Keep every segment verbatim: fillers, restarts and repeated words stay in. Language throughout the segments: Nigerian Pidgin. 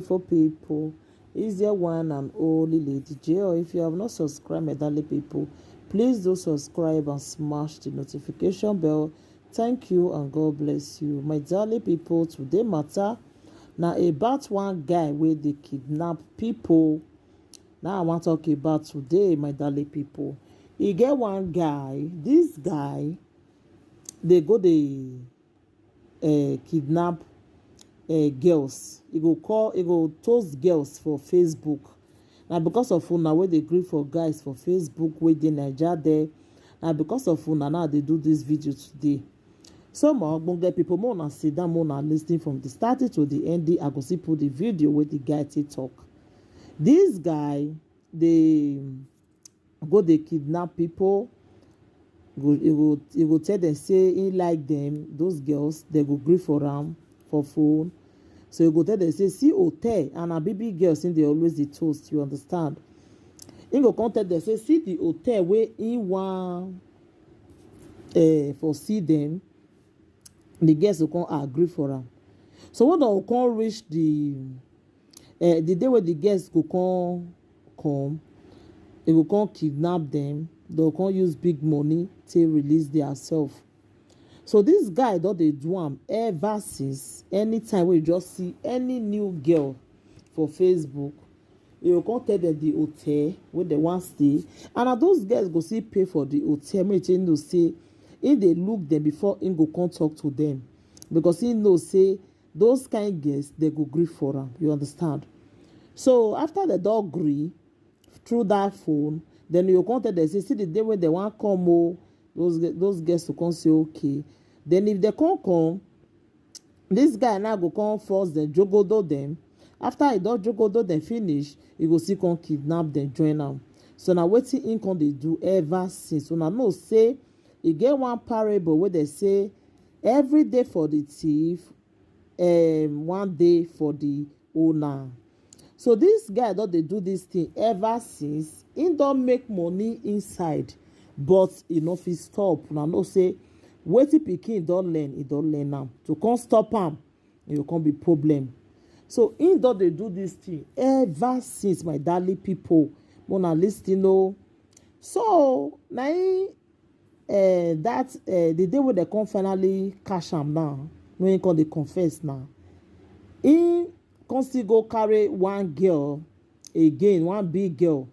beautiful people. It's your one and only Lady J. Or if you have not subscribed, my darling people, please do subscribe and smash the notification bell. Thank you and God bless you. My darling people, today matter now about one guy where they kidnap people. Now I want to talk about today, my darling people. You get one guy, this guy, they go they uh, kidnap uh, girls. He go call, he go toast girls for Facebook. Now because of una wey dey gree for guys for Facebook wey dey Naija there, na because of una now dey do this video today. So my ogbonge people, more una sit down, more una lis ten from the starting to the ending. I go see put the video with the guy take talk. This guy, they go dey kidnap people. Go, he go, he go tell them say he like them, those girls, they go gree for am for phone. So he go tell them say see hotel, and a baby girls in they always the toast, you understand? He go come tell them say see the hotel where he want uh, for see them. The girls go come agree for am. So when they come reach the uh, the day where the girls go come come, they go come kidnap them. They go come use big money to release their self. So this guy don dey do am ever since. Anytime we just see any new girl for Facebook, you go come tell them the hotel where they want stay, and na those girls go still pay for the hotel. Make you know say he dey look them before he go come talk to them, because he know say those kind girls they go gree for am. You understand? So after they don gree through that phone, then you go come tell them say see the day when they want come, oh, those ge- those girls to come say okay. Then if they come come, this guy now go come force them, jogodo them. After he don jogodo them finish, he go still come kidnap them, join am. So na wetin he come dey do ever since. Una know say e get one parable wey dey say every day for the thief, um, one day for the owner. So this guy don dey do this thing ever since. He don make money inside, but he no fit stop. Una know say wetin pikin don learn, he don learn am. To come stop am, e go come be problem. So he don dey do this thing ever since, my darling people. Una lis ten o. So na him uh, that uh, the day when they come finally catch am now, when he come dey confess now, he come still go carry one girl again, one big girl.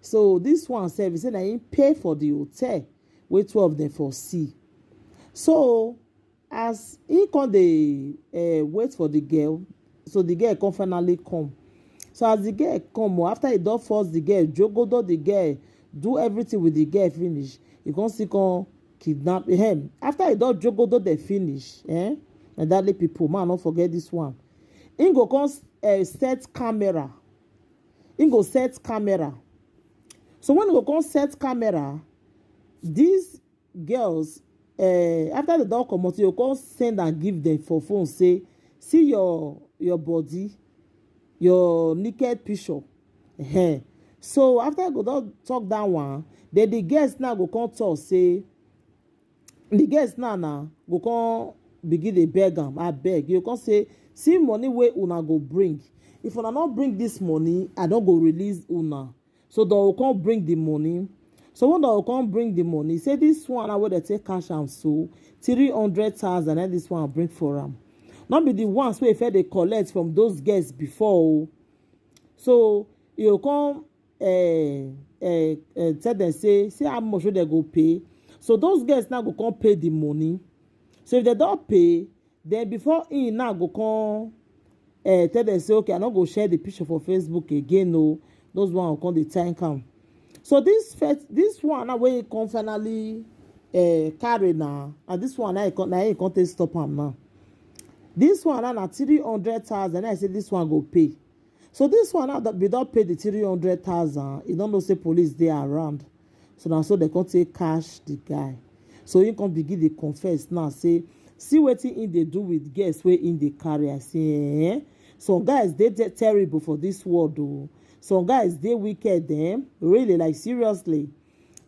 So this one sef, he say na him pay for the hotel wey two of them for see. So as he come dey uh, wait for the girl, so the girl come finally come. So as the girl come, oh, after he don force the girl, jogodo the girl, do everything with the girl finish, he come still come kidnap him. After he don jogodo the finish, eh? And that people, man, don't forget this one. He go come uh, set camera. He go set camera. So when he go come set camera, these girls, uh, after the dog comot, you come send and give them for phone. Say, see your your body, your naked picture. Ehen. So after I go don talk that one, then the girls now go come talk say, the girls now now go come begin dey beg am, I beg. You come say, see money wey una go bring. If una no bring this money, I don go release una. So they will come bring the money. So when they will come bring the money, say this one now wey they take cash am so three hundred thousand, and this one bring for am. Not be the ones wey fair they collect from those girls before. Oh. So you come uh, uh, uh, tell them say, see how much wey they go pay. So those girls now go come pay the money. So if they don't pay, then before he now go come uh, tell them say, okay, I no go share the picture for Facebook again. No, those one go come dey thank am. So this first, this one now wey he come finally uh, carry now, and this one now he come, now he come take stop am now. This one now na three hundred thousand. I say this one go pay. So this one now that we don pay the three hundred thousand. He don't know say police dey around. So now so they come take cash the guy. So he come begin the confess now say, see wetin he dey do with girls wey he dey carry. I say, eh? Some guys dey te- terrible for this world, oh. Some guys dey wicked, eh? Really, like, seriously.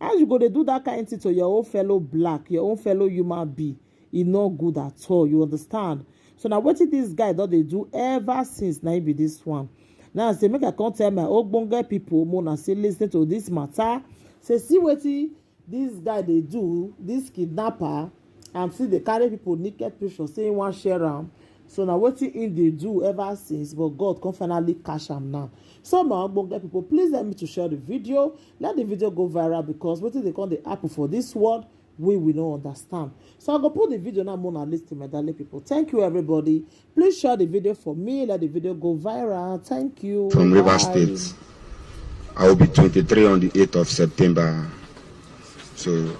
How you go dey do that kind thing to your own fellow black, your own fellow human being? E no good at all. You understand? So na wetin this guy don dey do ever since, na im be this one. Now I say make I come tell my ogbonge people, make una say listen to this matter. Say see wetin this guy dey do, this kidnapper, and still dey carry people naked picture say he wan share am. So na wetin he dey do ever since, but God come finally catch am now. So my ogbonge people, please help me to share the video. Let the video go viral, because wetin dey come dey happen for this world, we will not understand. So I go put the video now, Mona, listen, my darling people. Thank you, everybody. Please share the video for me. Let the video go viral. Thank you. From Rivers Bye. State. I will be twenty-three on the eighth of September. So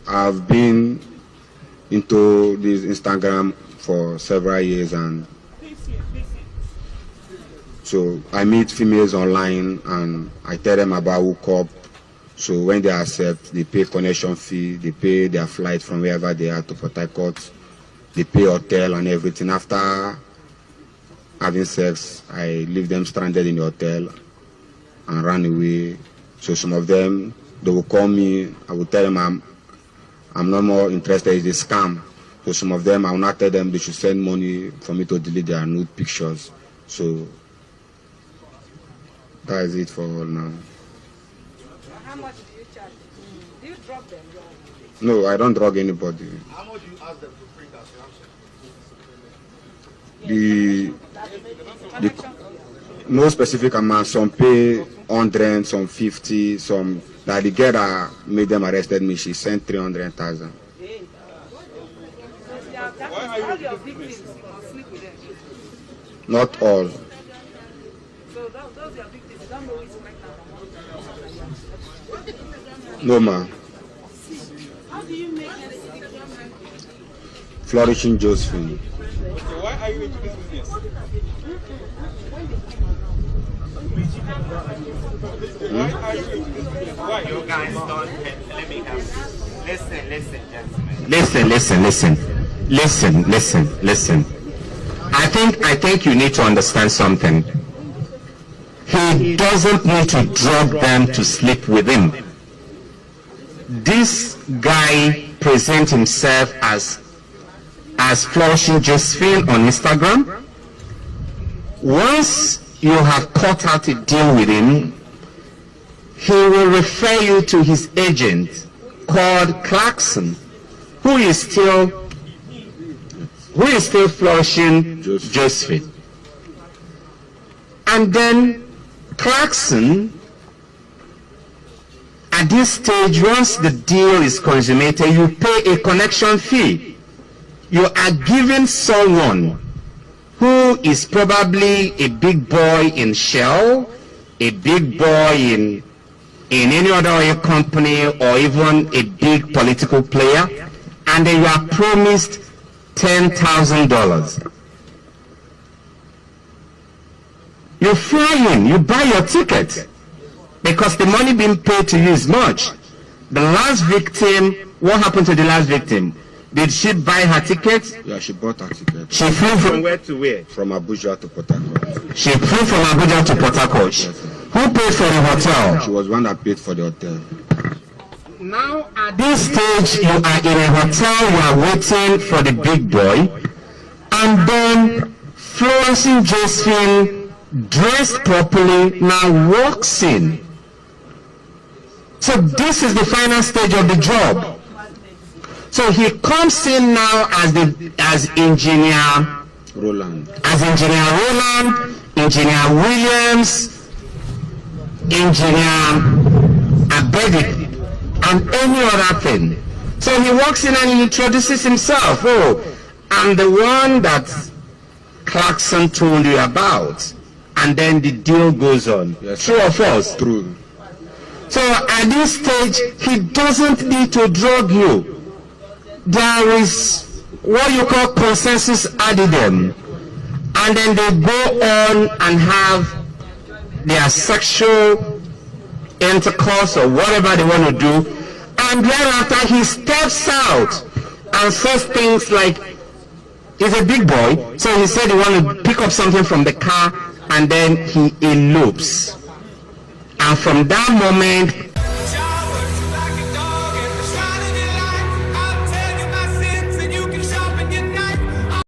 I've been into this Instagram for several years, and so I meet females online and I tell them about hookup. So when they accept, they pay connection fee, they pay their flight from wherever they are to Port Harcourt, they pay hotel and everything. After having sex, I leave them stranded in the hotel and ran away. So some of them, they will call me, I will tell them I'm, I'm not more interested, it's a scam. So some of them, I will not tell them they should send money for me to delete their nude pictures. So that is it for all now. How much do you charge? Do you drug them? No, I don't drug anybody. How much do you ask them to bring as ransom? The, the no specific amount. Some pay hundred, some fifty, some, like, the girl that made them arrested me, she sent three hundred thousand. All your victims, you must sleep with them. Not all. So that, those your victims, you don't know who is pregnant. No, ma. How do you make it? Flourishing Josephine. Why are you into this business? Why are you into this business? Why? You guys don't let me help. Listen, listen, gentlemen. Listen, listen, listen. Listen, listen, listen. I think, I think you need to understand something. He doesn't need to drug them to sleep with him. This guy presents himself as, as Flourishing Josephine on Instagram. Once you have cut out a deal with him, he will refer you to his agent called Clarkson, who is still, who is still Flourishing Josephine. And then Clarkson, at this stage, once the deal is consummated, you pay a connection fee. You are giving someone who is probably a big boy in Shell, a big boy in, in any other oil company, or even a big political player, and then you are promised ten thousand dollars. You fly in, you buy your ticket, because the money being paid to you is much. The last victim, what happened to the last victim? Did she buy her ticket? Yeah, she bought her ticket. She flew from where to where? From Abuja to Port Harcourt. She flew from Abuja to Port Harcourt. Yes, sir. Who paid for the hotel? She was one that paid for the hotel. Now, at this stage, you are in a hotel, you are waiting for the big boy, and then Flourishing Josephine, dressed properly, now walks in. So this is the final stage of the job. So he comes in now as the, as engineer Roland. As engineer Roland, engineer Williams, engineer Abedi, and any other thing. So he walks in and he introduces himself. "Oh, I'm the one that Clarkson told you about." And then the deal goes on. Yes, true or false? True. So at this stage, he doesn't need to drug you. There is what you call consensus addendum, and then they go on and have their sexual intercourse or whatever they want to do, and thereafter he steps out and says things like, he's a big boy, so he said he wanted to pick up something from the car, and then he elopes. And from that moment,